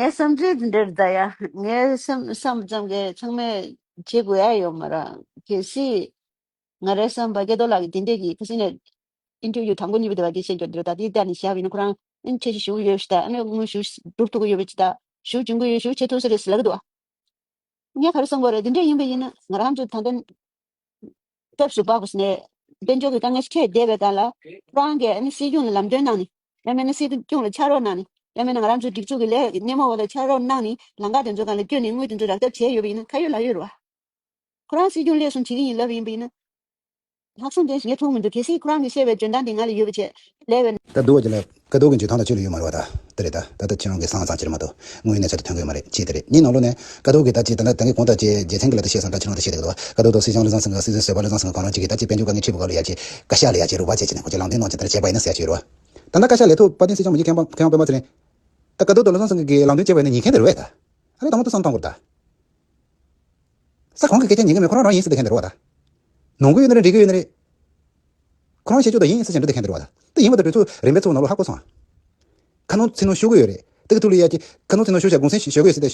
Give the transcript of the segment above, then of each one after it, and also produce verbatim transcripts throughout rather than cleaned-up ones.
ངའི་བསམ་ཚུལ་འདི་འདྲར་ད་ཡ། ངའི་བསམ་བསམ་ཙམ་གྱི་ཚང་མས་བྱེད་དགོས་ཡ་ཡོད་མ་རེད། གལ་སྲིད་ང་རའི་བསམ་པ་སྐལ་རྡོར་ལགས་ཀྱིས་དེ་འདྲས་ཀྱི་ཁ་སང་ནས་ཨིན་ཊར་བིའུ་དང་པོ་གཉིས་པ་དེ་བ་དེ་བཤད་རྒྱུ་འདི་རེད། ད་དེ་ལྟ་ནས་བཞག་པ་ཡིན་ན་ཁོ་རང་ཨིན་ཆེ་ཞིག་ཞུ་གི་ཡོད་ཞིག་ད་ཨ་ནི་དངུལ་ཞུ་སྒྲུབ་ཐུབ་ཀྱི་ཡོད་པ་ཅིག་ད་ཞུ་སྦྱོང་གི་ཡོད་པ་ཅིག་ད་ཞུ་སྦྱོང་གི་ཡོད་ཞུ་བྱེད་ཐུབ་ས་རེད་ཟེར་ལབ་ཀྱི་འདུག་ངས་ག་རེ་བསམ་གྱི་ཡོད་རེད། དེ་འདྲས་ཡིན་པ་ཡིན་ན་ང་རང་ཚོ་ད་ལྟ་སྐབས་སུ་བབས་པ་ནས་དཔལ་འབྱོར་གྱི་དཀའ་ངལ་འཕྲད་བསྡད་པའི་སྒང་ལ་ཁོ་རང་གིས་ཨ་ནི་སྲིད་སྐྱོང་ལ་ལམ་སྟོན་གནང་ནས་ཡང་མིན་ན་སྲིད་སྐྱོང་ལ་ཕྱག་རོགས་གནང་ནས་ཡང་མིན་ན་ང་རང་ཚོའི་སྒྲིག་འཛུགས་ཀྱི་ལས་སྣེ་མོ་བ་ལ་ཕྱག་རོགས་གནང་ནས་ལམ་ཁ་དེ་ཚོ་སྒང་ལ་བསྐྱོད་ནས་དངུལ་དེ་ཚོ་རག་ཐབས་བྱས་ཡོད་པ་ཡིན་ན་ཁ་ཡོད་ལག་ཡོད་རེད་བ། ཁོ་རང་སྲིད་སྐྱོང་སླེབས་སོང་བྱེད་ཀྱི་ཡིན་ལབ་ཡིན་པ་ཡིན་ན། ལྷག་བསམ་ལྡན་ཞིག་ངས་མཐོང་མི་འདུག་གལ་སྲིད་ཁོ་རང་གིས་བཤད་པའི་འཇོན་ཐང་དེ་ང་ལ་ཡོད་པ་བྱས་ལས་པའི། ད་འདུག་བ་ཅི་ལ་ཀ་ཏོ་གི་འཇོན་ཐང་དང་ཅི་ལ་ཡོད་མ་རེད་བ་ད། དེ་རེད་ད། ད་ལྟ་ཁྱེད་རང་གི་སང་སང་ཅི་རེད་མ་གཏོགས་དངོས་ཡོད་གནས་ཚུལ་དེ་ཐོན་གི་ཡོད་མ་རེད་ཅི་དེ་རེད། ངའི་ནང་ལོགས་ནས་ཀ་ཏོ་གི་ད་ཅི་ད་ལྟ་ད་གིན་གོང་ད་ཅི་རྒྱལ་མཚན་གི་ལ་ད་བཤད་སོང་ད་ཁྱེད་རང་ད་བཤད་དེ་གི་ད་ཀ་ཏོ་དང་སྲིད་སྐྱོང་བློ་བཟང་སེང་གེ་སྲིད་ཟུར་བཟོད་པ་བློ་བཟང་སེང་གེ་གང་རང་ཅིག་གིས་ད་ཅི་དཔལ་འབྱོར་དཀའ་ངལ་འཕྲད་པའི་སྐབས་ལ་ཡ་ཅི་བཀའ་ཤག་ལ་ཡ་ཅི་རོགས་པ་བྱེད་ཅི་ནས་ཁོ་ཅི་ལམ་སྟོན་གནང་ཅི་ད་རེད་བྱས་པ་ཡིན་ན་ཟེར་ཡ་ཅི་ཡོད་རེད་བ། ད་ལྟ་བཀའ་ཤག་ལས་ཐོག་དཔལ་ལྡན་སྲིད་སྐྱོང་མ་གཞི་མཁན་པ་མཁས་དབང་པད་མ་ཚེ་རིང་། ད་ཀ་ཏོ་དང་བློ་བཟང་སེང་གེ་གི་ལམ་སྟོན་བྱས་པ་ཡིན་ན་ཉན་མཁན་དེ་རེད་བས་ད། ཨ་ནི་དང་པོ་དེ་བསམ་བཏང་དགོས་རེད་ད། ས་གོང་གི་སྐད་ཆ་ཉན་གི་མེད་ཁོ་རང་རང་ཡིན་ཟེར་བསྡད་མཁན་དེ་རེད་བ་ད། ནོར་གི་ཡོད་ན་རེད་འགྲིག་གི་ཡོད་ན་རེད། ཁོ་རང་བཤད་རྒྱུ་དང་ཡིན་ཟེར་བྱས་འགྲོ་བསྡད་མཁན་དེ་རེད་བ་ད། དེ་ཡིན་པ་དེ་གྲོས་ཚོགས་རིམ་པའི་ཚོགས་ནང་ལོགས་ཧ་གོ་སོང་ཨ། ཁ་ནོར་ཚིག་ནོར་ཤོར་གི་ཡོད་རེད་དེ་གི་ཐུགས་ལ་ཡ་ཅི། ཁ་ནོར་ཚིག་ནོར་ཤོར་བྱས་གུང་སེང་ཤོར་གི་ཡོད་ཟེར་ཏེ།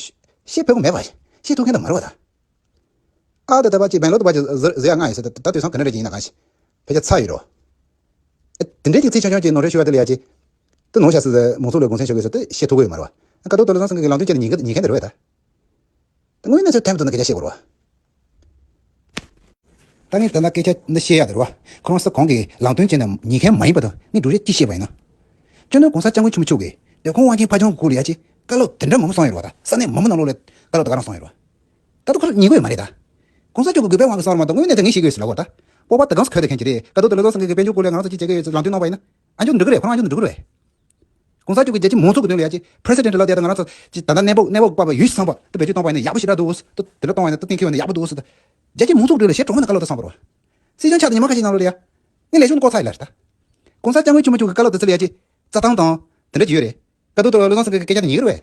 བཤད་ཕོད་པོ་མེད་པ། བཤད་ཐུབ་མཁན་དང་མ་རེད་བ་ད། ཨ་ད་ད་བ་ཅི་བན་ལོ་ད་བ་ཅི་ཟེར་ཟེར་ཡ་ང་ཡིན་ཟེར་ཏེ་ད་དུས་སང་ག་འདྲ་རེད་ཅི་ཡིན་ན་གང་ཞིག་ཕལ་ཆེར་ཚར་ཡོད་རོ། ཨེ་དེ་འདྲའི་ཅིག་ཚིག་ཆུང་ཆུང་ཅིག་ནོར་འཁྲུལ་ཤོར་བ་དེ་ལ་ཡ་ཅི། དེ་ནོར་ཤག་ཟེར་ཟེར་མང་ཚོགས་ལ་གུང་སེང་ཤོར་གི་ཟེར་ཏེ་བཤད་ཐུབ་ཀྱི་ཡོད་མ་རེད་བ། ཀ་ཏོ་དང་བློ་བཟང་སེང་གེ་གི་ལམ་སྟོན་བྱས་ནས་ཉན་གི་ཉན་མཁན་དེ་རེད་བ་ད། དངོས་གནས་ཚུལ་ཐོན་མི་ཐུབ་ན་སྐད་ཆ་བཤད་དགོས་རེད་བ། ད་ངས་ད་ལྟ་སྐད་ཆ་འདི་བཤད་ཡག་དེ་རེད་བ། ཁོ་རང་ས་གོང་གི་ལམ་སྟོན་བྱས་ནས་ཉན་མཁན་མ་ཡིན་པ་དང་ངས་སྒྲུབ་བྱེད་ཅི་བཤད་པ་ཡིན་ན། སྤྱི་ནོར་༸གོང་ས་༸སྐྱབས་མགོན་ཆེན་པོ་མཆོག་གིས་སྡོད་ཁང་དབང་ཆེན་ཕ་བྱང་གི་སྐོར་ལ་ཡ་ཅི་བཀའ་སློབ་དེ་འདྲ་མང་པོ་གསུངས་ཡོད་རེད་བ་ད། ས་གནས་མང་པོ་ནང་ལོགས་ལ་བཀའ་སློབ་དེ་ག་རང་གསུངས་ཡོད་རེད་བ། ད་ལྟ་ཁོ་རང་ཉན་གི་ཡོད་མ་རེད་ད།༸གོང་ས་མཆོག་གི་དགོས་པའི་དབང་གིས་གསུངས་པ་མ་གཏོགས་དངོས་གནས་དེ་ངས་ཤེས་ཀྱི་ཡོད་ཟེར་ལབ་པ་ད། སྤོབས་པ་དེ་ག་ཚོད་འཁོར་བསྡད་མཁན་ཅིག་རེད། ཀ་ཏོ་དང་བློ་བཟང་སེང་གེ་གིས་དཔལ་འབྱོར་སྐོར་ལ་ང་རང་ཚོ་ཅིག་བྱེད་ཀྱི་ཡོད་ཟེར་ལམ་སྟོན་གནང་པ་ཡིན་ན། ཨ་མཆོག་འགྲིག་གི་རེད། ཁོ་རང་ཨ་མཆོག་འགྲིག་གི་རེད། ༸གོང་ས་མཆོག་གིས་རྒྱལ་སྤྱིའི་མང་གཙོ་གི་དོན་ལ་ཡ་ཅི་president་ལ་དེ་ད་ང་རང་ཚོ་ཅིག་ད་ལྟ་གནས་བབ་གནས་བབ་ཀྱི་བབ་པ་ཡུལ་ཚང་པ་དེ་བེད་སྤྱོད་གཏོང་པ་ཡིན་ན་ཡག་པོ་ཞེ་དྲག་འདུག་ཟེར། དེ་འདྲ་གཏོང་བ་ཡིན་ན་དེ་གཏན་འཁེལ་བ་ཡིན་ན་ཡག་པོ་འདུག་ཟེར། ད་རྒྱལ་སྤྱིའི་མང་གཙོ་གི་དོན་ལ་ཞེ་དྲག་མེད་ན་བཀའ་སློབ་དེ་གསུངས་པ་རེད་བ། སྲིད་སྐྱོང་ཆགས་དེ་ཉི་མ་ཁ་ཤས་ནང་ལོགས་ལ་ཡ། ངས་ལས་ཤོག་ནས་བསྐོར་ཚར་ཡིན་ལ་རེད་ད། ༸གོང་ས་༸སྐྱབས་མགོན་ཆེན་པོ་མཆོག་གི་བཀའ་སློབ་དེ་ཚོ་ལ་ཡ་ཅི། རྩ་ཐང་དང་། དེ་འདྲ་ཅིག་ཡོད་རེད། ཀ་ཏོ་དང་བློ་བཟང་སེང་གེ་གི་སྐད་ཆ་དེ་ཉན་གི་རེད་